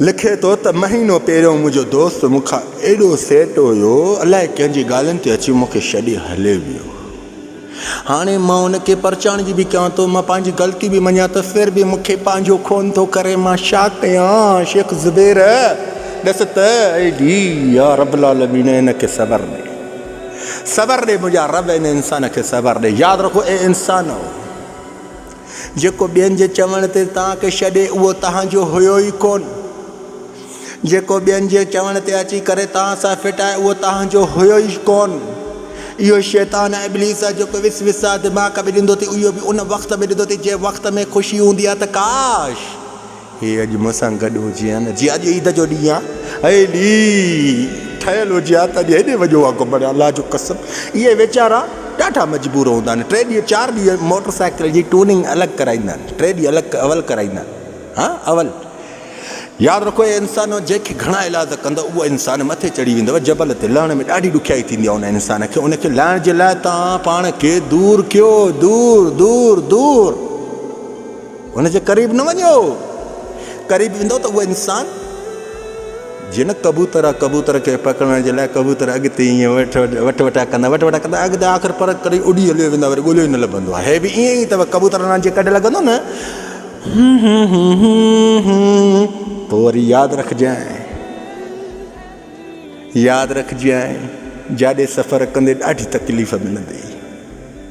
لکي ٿو ته مهينو پهريون منهنجو دوست مون کان ايڏو سيٽ هيو، الائي ڪنهن جي ڳالهين تي اچي مون کي ڇڏي هليو ويو. هاڻي مان ان کي پرچائڻ جي به ڪيان ٿو، مان پنهنجي غلطي به مڃان ته ڦر به مون کي پنهنجو خون ٿو ڪري، مان ڇا ڪيان؟ شيخ زبير ڏس ته اي ڊي يا رب العالمين هن کي صبر ڏي، صبر ڏي منهنجا رب هن انسان کي صبر ڏي. ياد رکو اي انسانؤ! جيڪو ٻين جي چوڻ تي توهان کي ڇڏي اهو توهان جو هيو ئي ڪونه. جيڪو ٻين جي چوڻ تي اچي ڪري توهان سان فٽ آهي اهو توهان جو هيو ئي ڪونه. اهو شيطان ۽ ابليس آهي جيڪو وسوسا دماغ ۾ ڏيندو اٿئي اهو به ان وقت ۾ ڏيندو اٿئي جنهن وقت ۾ خوشي هوندي آهي ته ڪاش! هي اڄ مون سان گڏ هجي ها نه جيئن اڄ عيد جو ڏينهن آهي هيڏي ٺهيل هجي ها ته اڄ هيڏي وڃو ها گهمڻ الله جو قسم اهي ويچارا ڏاڍا مجبور هوندا آهن ٽي ڏينهن چار ڏينهن موٽر سائيڪل جي ٽوننگ الڳ ڪرائيندا آهن ٽي ڏينهن الڳ اول ڪرائيندا آهن ها اول ياد رکو اي انسانو جنهن کي گهڻا ايلاز ڪندو اهو انسان مٿي چڙهي ويندو جبل تي لهڻ ۾ ڏاڍي ڏکيائي ٿيندي آهي ان انسان کي ان کي لاهڻ جي لاء توهان پاڻ کي دور ڪيو دور دور دور ان جي قريب نه وڃو. قريب ويندؤ ته اهو انسان جيئن نه ڪبوتر آ ڪبوتر کي پڪڙڻ جي لاء ڪبوتر اڳتي ائين وٺ وٺ وٺا ڪندا وٺ وٺا ڪندا اڳتي آخر پر ڪري اڏي هليو ويندو آ وري ڳوليو ئي نه لڀندو آ. هي به ائين ئي اٿو ڪبوتر انهن جي ڪڍ لڳندو نه پوء وري ياد رکجانء ياد رکجانء جاڏي سفر ڪندي ڏاڍي تڪليف ملندئي.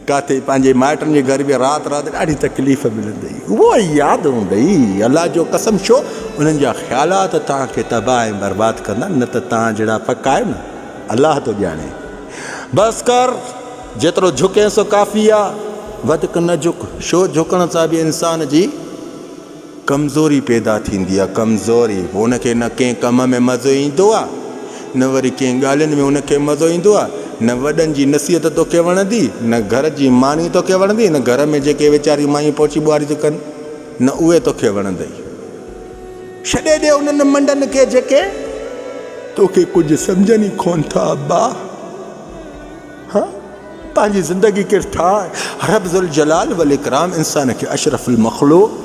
ڪاٿي پنهنجي مائٽن جي گهر به رات رات ڏاڍي تڪليف ملندئي اهو ياد هوندئي الله جو قسم ڇو انهن جا خيالات توهان کي تباهه ۽ برباد ڪندا نه ته توهان جهڙا پڪا آهيو نه الله ٿو ڄاڻي بس ڪر جيترو جهڪين سو ڪافي آ وڌڪ نه جهڪ ڇو جهڪڻ سان به انسان جي ڪمزوري پيدا ٿيندي آ، ڪمزوري، پوء ان کي نه ڪنهن ڪم ۾ مزو ايندو آ، نه وري ڪنهن ڳالهين ۾ ان کي مزو ايندو آ، نه وڏن جي نصيحت توکي وڻندي، نه گهر جي ماني توکي وڻندي، نه گهر ۾ جيڪي ويچاريون مايون پوچي ٻوهاري ٿيون ڪن، نه اهي توکي وڻندئي. ڇڏي ڏي انهن منڊن کي جيڪي توکي ڪجهه سمجهن ئي ڪونه ٿا ابا. ها پنهنجي زندگي کي ٺاهه. رب ذوالجلال والاڪرام انسان کي اشرف المخلوق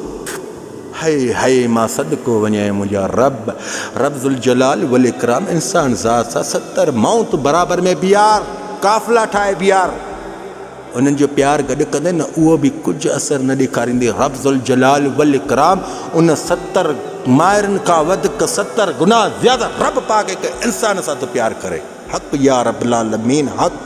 هئي هئي مان صدقو وڃين منهنجا رب رب ذوالجلال والاڪرام انسان ذات سان ستر موت برابر ۾ بيهار قافلا ٺاهي بيهار انهن جو پيار گڏ ڪندين نه اهو به ڪجهه اثر نه ڏيکاريندي رب ذوالجلال والاڪرام ان ستر مائرن کان وڌڪ ستر گنا زياده رب پاڪ هڪ انسان سان ٿو پيار ڪري. حق يا رب العالمين حق.